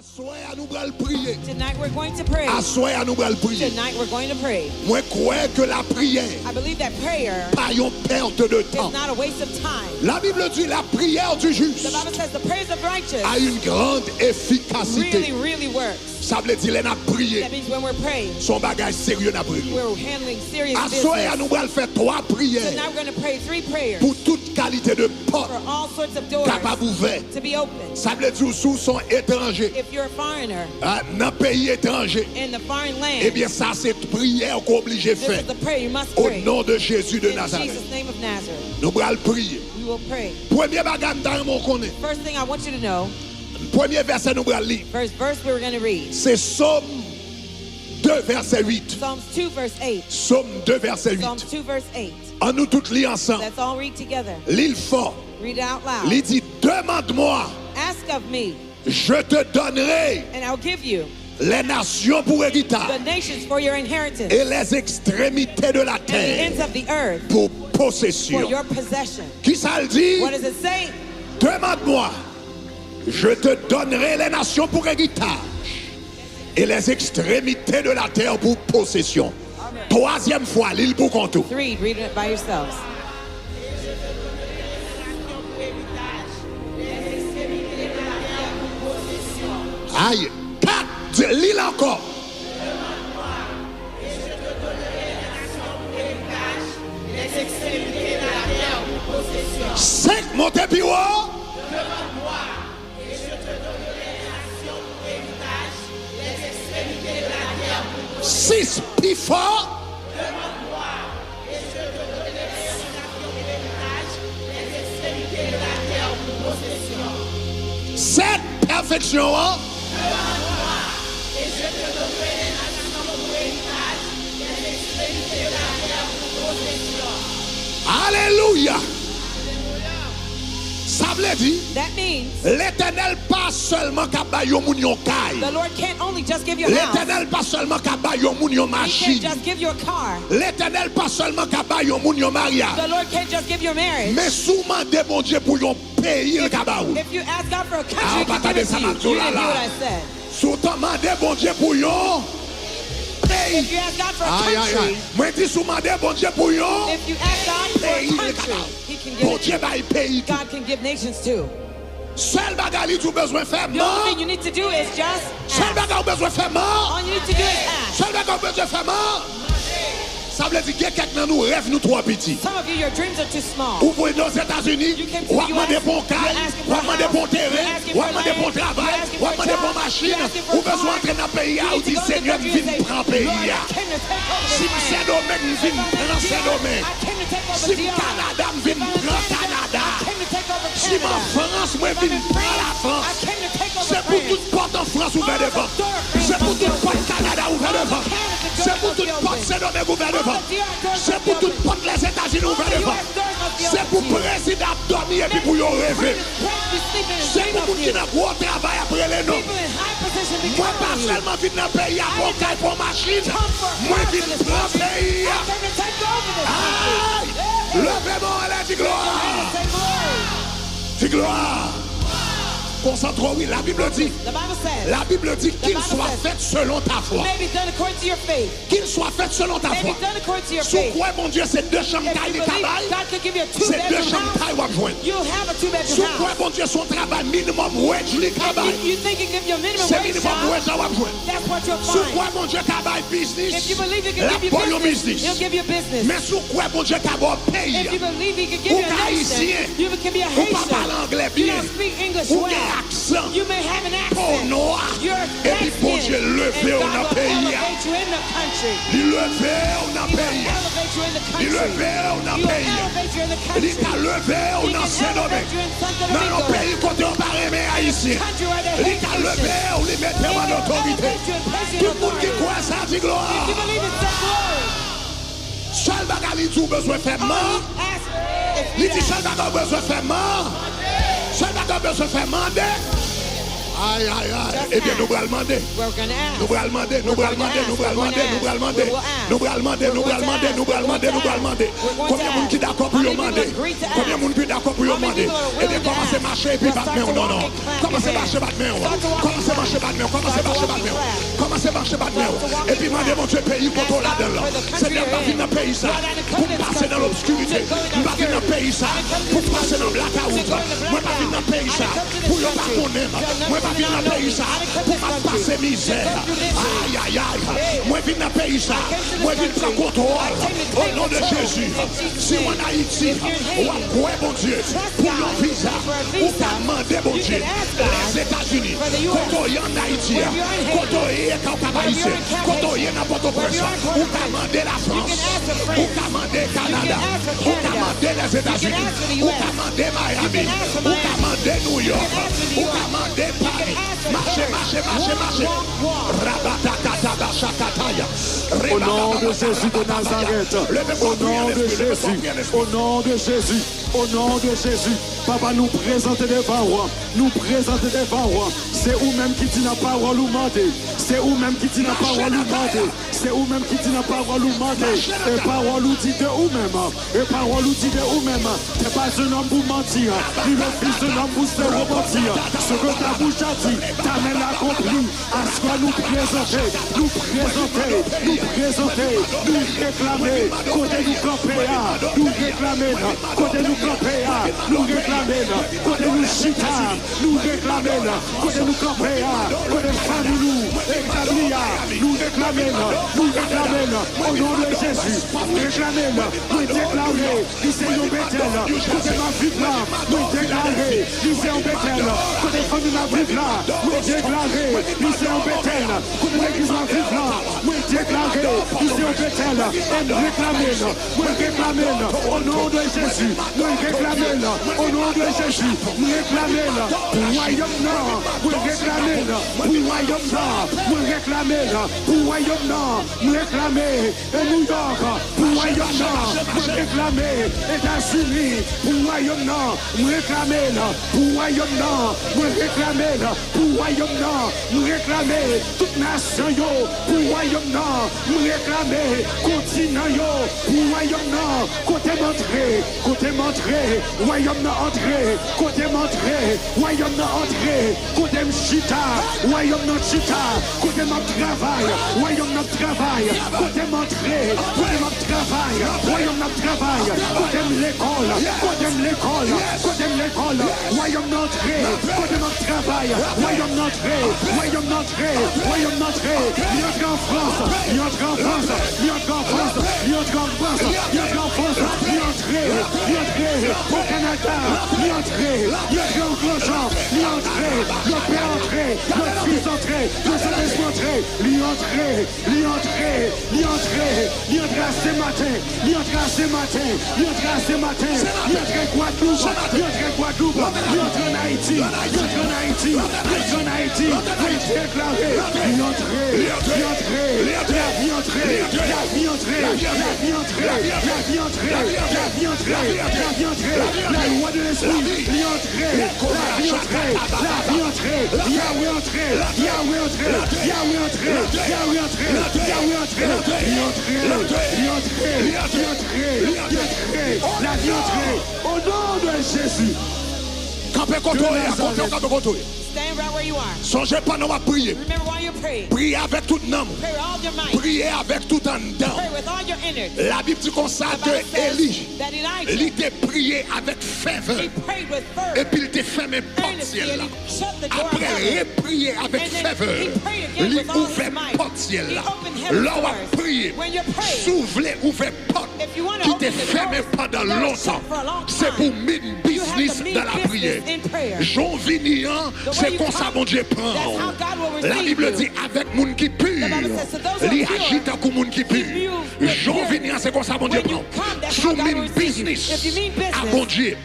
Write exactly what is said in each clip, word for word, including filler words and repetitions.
Aswè a nou pral priye. Tonight we're going to pray. Aswè a nou pral priye. Tonight we're going to pray. Mwen kwè ke lapriyè I believe that prayer pa yon pèt de tan. Is not a waste of time. La Bible dit la prière du juste The Bible says the prayers of righteous a une grande efficacité. Really, really works. Sa vle di lè n ap priye, That means when we're praying, se yon bagay serye n ap regle. We're handling serious business. Aswè a nou pral fè twa priyè. Tonight we're going to pray three prayers Pou tout kalite de pòt for all sorts of doors kapab ouvè. To be open. Sa vle di w si w se yon etranje, If you're a foreigner ah, nan peyi etranje, In the foreign land, Ebyen sa se priyè ke w oblije fè. This is the prayer you must pray. Au nom de Jésus de Nazareth. In Jesus' name of Nazareth. Nou pral priye. We will pray. Premye bagay m ta renmen w konnen. First thing I want you to know, Premye vèsè nou pral li. First verse we were going to read. Se Sòm de vèsè uit. Psalms two verse eight. Sòm de vèsè uit. Psalms two verse eight. An nou tout li ansanm. Let's all read together. Li l fò. Read it out loud. Li di, demande-moi, Ask of me, je te donnerai and I'll give you les nations pour héritage the nations for your inheritance et les extrémités de la terre and the ends of the earth pour possession. For your possession. Kisa l di? What does it say? Demande-moi, je te donnerai les nations pour héritage et les extrémités de la terre pour possession. Twazyèm fwa, li l pou kont ou. Three, read it by yourselves. Ay, kat, di, li l ankò. Senk, monte pi wo. Sis, pi fò. Sèt, pèfeksyon an. Alelouya! Sa vle di, That means Letènèl pa sèlman ka bay yon moun yon kay. The Lord can't only just give you a house. Letènèl pa sèlman ka bay yon moun yon He can't machin. Just give you a car. Letènèl pa sèlman ka bay yon moun yon maryaj. The Lord can't just give you a marriage. Men si w mande Bondye pou yon peyi, l ka ba ou. If you ask God for a country, Ah, ou pa tande sa m ap di w la la. You didn't hear what I said. Si w ta mande Bondye pou yon peyi. If you ask God for a country, Ay, ay, ay. Mwen di si w mande Bondye pou yon If you ask God for a peyi, l ka ba country, ou. He can give it to you. Bondye bay peyi tou. God can give nations too. Sèl bagay li di w bezwen fè, The only thing you need to do is just ask. Sèl bagay ou bezwen fè, man. All you need to do is ask. Sèl bagay ou bezwen fè, man. Sa vle di gen kèk nan nou, rèv nou twò piti. Some of you, your dreams are too small. Ou vin Ozetazini, w ap mande pou yon kay, w ap mande pou yon teren, w ap mande pou yon travay, w ap mande pou yon machin, ou bezwen antre nan peyi a, ou di, Senyè, m vin pran peyi a. Si m Sendomeng, m vin pran Sendomeng. Si m Kanada, m vin pran Kanada. Si m an Frans, mwen vin pran Lafrans. Se pou tout pòt an Frans ouvè devan. Se pou tout pòt Kanada ouvè devan. Se pou tout pòt Sendomeng ouvè devan. Se pou tout pòt Lèzetazini ouvè devan. Se pou prezidan ap dòmi epi pou yo reve. Se pou moun ki nan gwo travay ap rele non. Mwen pa sèlman vin nan peyi a pou yon kay, pou yon machin. Mwen vin pran peyi a. Ay! Leve men w anlè, di glwa. Di glwa. Konsantre w, wi. La Bible dit, The Bible says, la Bible dit, qu'il soit fait selon ta foi. May be done according to your faith. Qu'il soit fait selon ta foi. May be done according to your faith. Si w kwè Bondye se de chanm kay li ka bay, se de chanm kay w ap jwenn. You'll have a two-bedroom house. Si w kwè Bondye se yon travay minimum wage li ka bay, se minimum wage la w ap jwenn. That's what you'll find. Si w kwè Bondye ka bay biznis, l ap ba w yon biznis. He'll give you business. Men si w kwè Bondye ka ba w peyi, ou ka ayisyen, ou pa pale anglè byen, ou gen aksan, po w nwa, epi Bondye leve w nan peyi a. Li leve w nan peyi a. Li leve w nan peyi a. Li ka leve w nan Sendomeng, nan yon peyi kote yo pa renmen Ayisyen. Li ka leve w, li mete w an otorite. Tout moun ki kwè sa, di glwa. Sèl bagay li di w bezwen fè, man. Li di sèl bagay w bezwen fè, man. Sèl bagay w bezwen fè, mande. Ay, ay, ay. Ebyen, nou pral mande. Nou pral mande, nou pral mande, nou pral mande, nou pral mande. Nou pral mande, nou pral mande, nou pral mande, nou pral mande. Konbyen moun ki dakò pou yo mande? Konbyen moun ki dakò pou yo mande? Ebyen, kòmanse mache epi bat men w, non, non. Kòmanse mache bat men w. Kòmanse mache bat men w. Kòmanse mache bat men w. Kòmanse mache bat men w. Epi mande Bondye peyi kote w ladan l lan. Senyè, m pa vin nan peyi sa pou m pase nan lobskirite. M pa vin nan peyi sa pou m pase nan blakawout. Mwen pa vin nan peyi sa pou yo pa konnen m. Mwen pa vin nan peyi sa pou m ap pase mizè. Ayayay. Mwen vin nan peyi sa. Mwen vin pran kontwòl. O non de Jezi. Si w ann Ayiti, w ap kwè Bondye pou yon viza, ou ka mande Bondye. Lèzetazini, kote w ye ann Ayiti a, kote w ye Kawkaz Ayisyen, kote w ye nan Pòtoprens, ou ka mande Lafrans, ou ka mande Kanada, ou ka mande Lèzetazini, ou ka mande Miami, ou ka mande New York, ou ka mande Paris. Mache, mache, mache, mache. Rabatakata bashakataya. Au nom de Jésus de Nazareth, au nom de Jésus, au nom de Jésus, au nom de Jésus, Papa, nou prezante devan w, nou prezante devan w. Se ou menm ki di nan pawòl ou mande, se ou menm ki di nan pawòl ou mande, se ou menm ki di nan pawòl ou mande, e pawòl ou di de ou menm. E pawòl ou di de ou menm, t'es pas un homme pour mentir, ni le fils d'un homme pour se repentir. Ce que ta bouche a dit, ta men l akonpli. Aswè nou prezante, nou prezante, nou prezante, nou reklame kote nou kanpe a, nou reklame l, kote nou kanpe a, nou reklame l, kote nou chita, nou reklame l, kote nou kanpe a, kote fanmi nou etabli a, nou reklame l, nou reklame l, o non de Jezi, nou reklame l, nou deklare. Li se yon Betèl kote m ap viv la, mwen deklare. Li se yon Betèl kote fanmi m ap viv la, mwen deklare. Li se yon Betèl kote legliz m ap viv la, mwen deklare. Li se yon Betèl, e m reklame l, mwen reklame l, o non de Jezi, mwen reklame l, o non de Jezi, m reklame l pou wayòm nan, mwen reklame l pou wayòm nan, mwen reklame l pou wayòm nan, m reklame. E New York pou wayòm nan, mwen reklame. Etazini pou wayòm nan, mwen reklame l pou wayòm nan, mwen reklame l pou wayòm nan, mwen reklame. Tout nasyon yo pou wayòm nan, mwen reklame. Kontinan yo pou wayòm nan, kote m antre, kote m antre, wayòm nan antre, kote m antre, wayòm nan antre. Kote m chita, wayòm nan chita. Kote m ap travay, wayòm nan ap travay. Kote m antre, kote m ap travay, wayòm nan ap travay. Kote m lekòl, kote m lekòl, kote m lekòl, wayòm nan antre. Kote m ap travay, wayòm nan antre, wayòm nan antre, wayòm nan antre. Li antre an Frans, li antre an Frans, li antre an Frans, li antre an Frans, li antre an Frans, li antre. Li antre o Kanada, li antre, li antre an Gran Jan, li antre, Lèpè antre, Lèfis antre, Lesentespri antre, li antre, li antre, li antre, li antre a Senmaten, li antre a Senmaten, li antre a Senmaten, li antre Gwadloup, li antre Gwadloup, li antre ann Ayiti, li antre ann Ayiti, li antre ann Ayiti, li antre. Deklare, li antre, li antre, lavi antre, lavi antre, lavi antre, lavi antre, lavi antre, lavi antre, lalwa de lespri, li antre, lavi antre, lavi antre, Yawe antre, Yawe antre, Yawe antre, Yawe antre, Yawe antre, li antre, li antre, li antre, li antre, lavi antre, o non de Jezi. Kanpe kote w ye a, kote w kanpe kote w ye. Stand right where you are. Sonje pandan w ap priye, Remember while you're praying, priye avèk tout nanm ou. pray with all your might. Priye avèk tout anndan w. Pray with all your innards. Labib di konsa The ke Bible says Eli, that Elijah, li te priye avèk fèvè, he prayed with fervor, epi l te fèmen pòt earnestly, syèl and la. he shut the door of Apre l heaven. repriye avèk And then fèvè, he prayed again li with all his ouvè might. pòt syèl He la. opened heaven's Lè w ap doors. priye, When you're praying, si w vle ouvè pòt if you want to ki te open the fèmen doors pandan that were lontan, shut for a long se pou w time, mean you have business to mean dans la prière. Business in prayer. Jan w vini an, The se way you konsa come, Bondye pran that's how w. God will receive Labib you. di, avèk moun ki pi, The Bible says, to those who are li pure, aji tankou moun ki pi. he moves with Jan w vini an, se konsa Bondye pran w. Si w mean business a Bondye,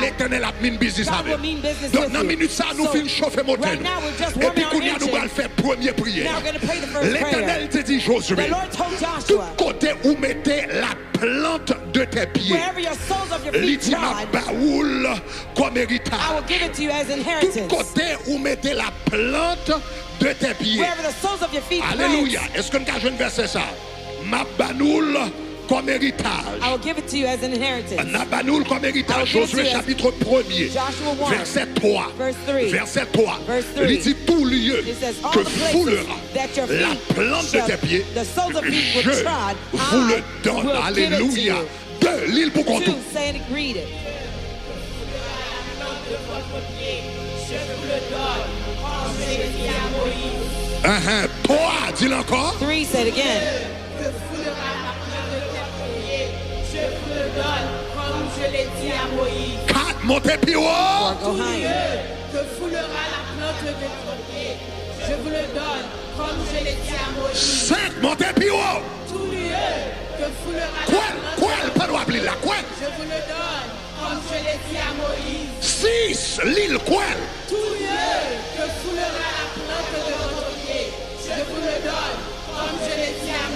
Letènèl ap mean business avè w. Donk, nan minit sa a, nou fin chofe motè nou. Epi kounye a, nou pral fè premye priyè a. Letènèl te di Jozye, tout kote ou mete lapè, plante de tes pieds. Wherever your soles of your feet trod, li di, "M ap ba ou l kòm eritaj." I will give it to you as inheritance. Tout kote ou mete la plante de tes pieds. Wherever the soles of your feet plants. Alelouya. Èske n ka jwenn vèsè sa? "M ap ba nou l kòm eritaj." I will give it to you as an inheritance. "N ap ba nou l kòm eritaj." I will give it to you as Jozye chapit premye, Joshua one, vèsè twa. Verse three. Vèsè twa. Verse three. Li di, "Tout lieu que foulera la plante de tes pieds, je vous le donne." It says, "All the places that your feet shall, the soles of feet will trod, I will give it to you." Alelouya. De, li l pou kont ou. Two, say it, read it. Ahan, twa, di l ankò. Three, say it again. Kat, monte pi wo. Four, go higher. Senk, monte pi wo. Kwè l, kwè l, pa dwa pli la, kwè l. Sis, li l, kwè l.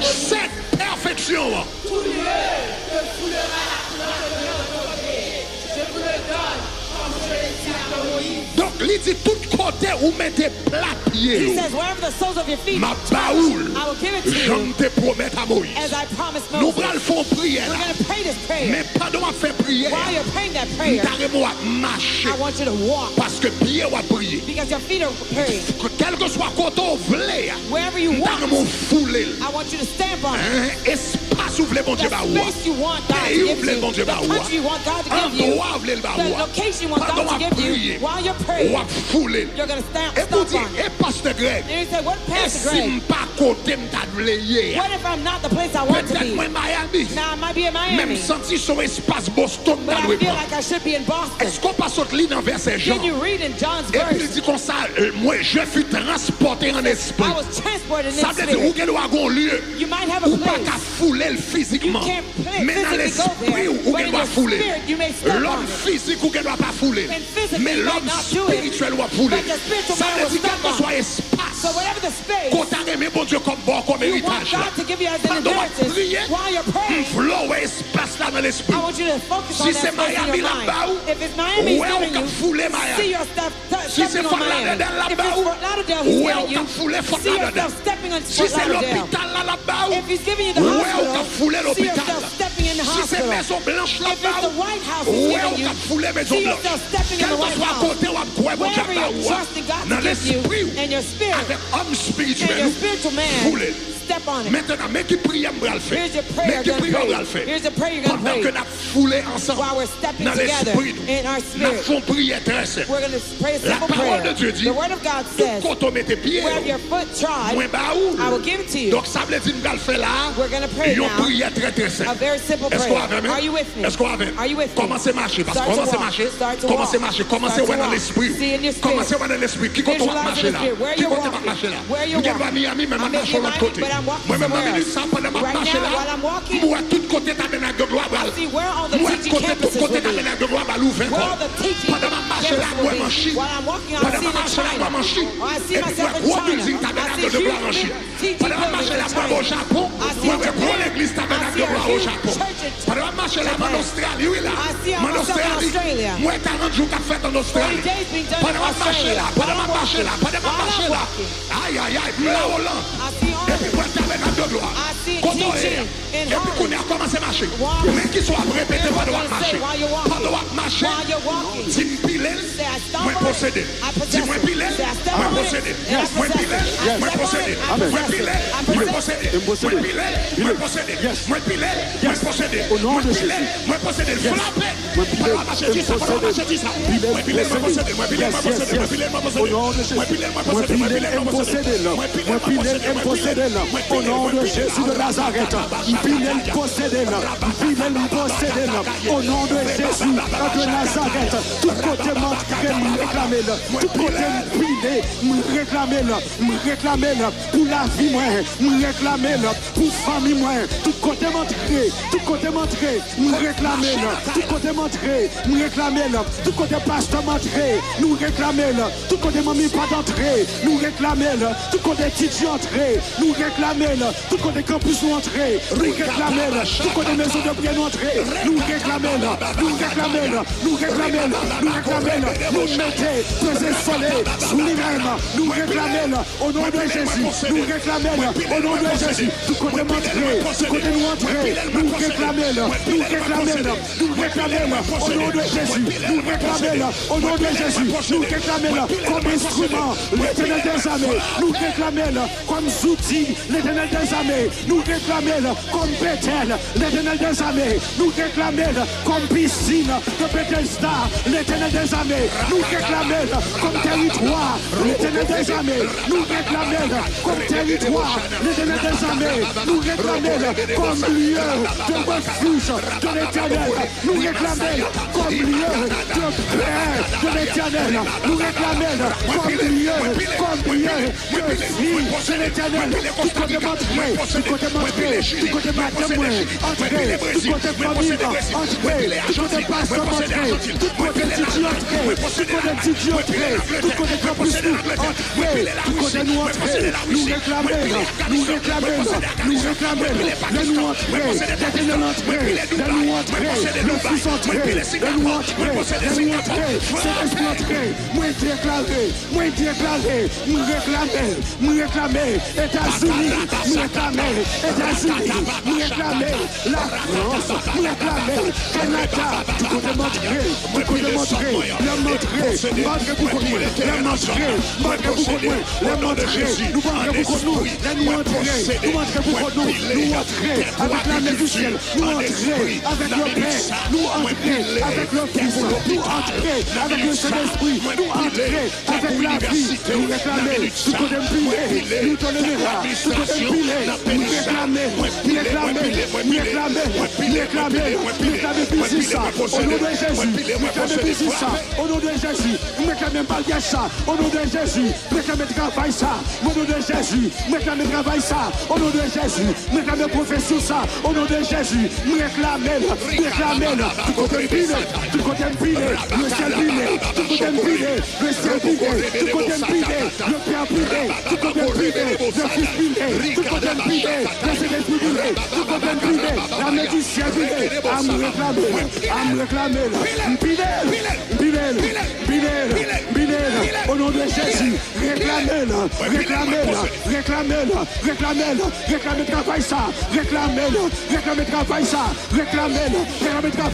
Sèt, pèfeksyon an. Donk, li di, "Tout kote ou mete pla pye w, m ap ba ou l, jan m te pwomèt a Moyiz." Nou pral fè yon priyè la. Men pandan w ap fè priyè a, m ta renmen w ap mache, paske pye w ap priye. Kèlkeswa kote w vle a, m ta renmen w foule l. Espas ou vle Bondye ba ou a, peyi ou vle Bondye ba ou a, andwa ou vle l ba ou a, pandan w ap priye, w ap foule l. Epi w di, "E pastè Greg, e si m pa kote m ta dwe ye a? Petèt mwen Miami, men m santi se yon espas Boston m ta dwe pran." Èske w pa sot li nan vèsè Jan? Epi l di konsa, "Mwen, je fus transporté en esprit." Sa vle di, ou gen dwa gen yon lye, ou pa ka foule l fizikman, men nan lespri w, ou gen dwa foule l. Lòm fizik, ou gen dwa pa foule l, men lòm espirityèl, w ap foule l. Sa vle di, kèlkeswa espas ke w ta renmen Bondye kòm ba w kòm eritaj la, pandan w ap priye, m vle w wè espas la nan lespri w. Si se Miami l ap ba ou, wè w k ap foule Miami. Si se Fort Lauderdale l ap ba ou, wè w k ap foule Fort Lauderdale. Si se lopital la l ap ba ou, wè w k ap foule lopital la. Si se Mezon Blanch l ap ba ou, wè w k ap foule Mezon Blanch. Kèlkeswa kote w ap kwè Bondye ap ba ou a, nan lespri w, avèk òm espirityèl ou, foule l. Mentnan, men ki priyè m pral fè. Men ki priyè w pral fè. Pandan ke n ap foule ansanm nan lespri nou, n ap fè yon priyè trè senp. La parole de Dieu dit, tout kote w mete pye w, mwen ba ou l. Donk, sa vle di n pral fè la a yon priyè trè, trè senp. Èske w avè m? Èske w avè m? Kòmanse mache, paske kòmanse mache, kòmanse mache, kòmanse wè nan lespri w. Kòmanse wè nan lespri. Ki kote w ap mache la? Ki kote m ap mache la? M gen dwa Miami, men m ap mache yon lòt kote. Mwen menm nan minit sa, pandan m ap mache la, m wè tout kote tabènak de glwa pral. M wè kote, tout kote tabènak de glwa pral ouvè kò l. Pandan m ap mache la, m wè Manchi. Pandan m ap mache la, m wè Manchi. Epi m wè gwo bilding tabènak de glwa Manchi. Pandan m ap mache la, m wè o Japon, mwen wè gwo legliz tabènak de glwa o Japon. Pandan m ap mache la, m ann Ostrali, wi la. M ann Ostrali. M wè karant jou k ap fèt ann Ostrali. Pandan m ap mache la, pandan m ap mache la, pandan m ap mache la. Ayayay, m la Oland. Epi m wè tabènak de glwa. Kote w ye a? Epi kounye a kòmanse mache. Men kisa w ap repete pandan w ap mache. Pandan w ap mache, di m pile l, mwen posede l. Di mwen pile l, mwen posede l. Mwen pile l, mwen posede l. Mwen pile l, mwen posede l. Mwen pile l, mwen posede l. Mwen pile l, mwen posede l. Mwen pile l, mwen posede l. Frape. Mwen pile l, mwen posede l. Mwen pile l, mwen posede l. Mwen pile l, mwen posede l. Mwen pile l, mwen posede l. Mwen pile l, mwen posede l. Mwen pile l, mwen posede l. O non de Jezi de Nazarèt. M pile l, m posede l. M pile l, m posede l. O non de Jezi de Nazarèt. Tout kote m antre, m reklame l. Tout kote m pile, m reklame l, m reklame l pou lavi mwen, m reklame l pou fanmi mwen. Tout kote m antre, tout kote m antre, m reklame l. Tout kote m antre, m reklame l. Tout kote pastè m antre, nou reklame l. Tout kote manmi pa antre, nou reklame l. Tout kote T J antre, nou reklame l. Tout kote kanpis nou antre, nou reklame l. Tout kote mezon de priyè nou antre, nou reklame l. Nou reklame l. Nou reklame l, nou reklame l, nou mete peze sole sou li menm. Nou reklame l o non de Jezi. Nou reklame l o non de Jezi. Tout kote m antre, tout kote nou antre, nou reklame l, nou reklame l, nou reklame l o non de Jezi. Nou reklame l o non de Jezi. Nou reklame l kòm enstriman Letènèl dèzame. Nou reklame l kòm zouti Letènèl dèzame. Nou reklame l kòm Betèl, Letènèl dèzame. Nou reklame l kòm pisin de Betèsda, Letènèl dèzame. Nou reklame l kòm tèritwa, Letènèl dèzame. Nou reklame l kòm tèritwa, Letènèl dèzame. Nou reklame l kòm lye de refij de Letènèl. Nou reklame l kòm lye de pè de Letènèl. Nou reklame l kòm lye, kòm lye de vi de Letènèl. Tout kote m antre, tout kote m antre, tout kote madanm mwen antre, tout kote fanmi m antre, tout kote pastè m antre, tout kote Didi antre, tout kote Didi antre, tout kote kanpis nou antre, tout kote nou antre, nou reklame l, nou reklame l, nou reklame l. Lè nou antre, Letènèl antre, lè nou antre, le Fis antre, lè nou antre, lè nou antre, Sentespri antre. Mwen deklare, mwen deklare, m reklame, m reklame Etazini, m reklame Etazini, m reklame Lafrans, m reklame Kanada. Tout kote m antre, tout kote m antre, lè m antre, m pa antre pou kont mwen. Lè m antre, m pa antre pou kont mwen. Lè m antre, nou pa antre pou kont nou. Lè nou antre, nou antre pou kont nou. Nou antre avèk lame di syèl. Nou antre avèk lepè. Nou antre avèk le Fis. Nou antre avèk le Sentespri. Nou antre avèk lavi. Nou reklame. Tout kote m pile, nou tolere la. Tout kote m pile, nou reklame. Nou reklame. Nou reklame. Nou reklame. Nou reklame biznis sa o non de Jezi. Nou reklame biznis sa o non de Jezi. Nou reklame maryaj sa o non de Jezi. Nou reklame travay sa o non de Jezi. M reklame travay sa o non de Jezi. M reklame pwofesyon sa o non de Jezi. M reklame l, m reklame l. Tout kote m pile, tout kote m pile, le syèl pile. Tout kote m pile, le syèl pile. Tout kote m pile, le pè pile. Tout kote m pile, le fis pile. Tout kote m pile, le Sentespri pile. Tout kote m pile, lame di syèl pile. A m reklame l, a m reklame l. M pile l, m pile l, m pile l, m pile l. O non de Jezi. Reklame l, reklame l, reklame l, reklame l, reklame travay sa, reklame l, reklame travay sa, reklame l, reklame travay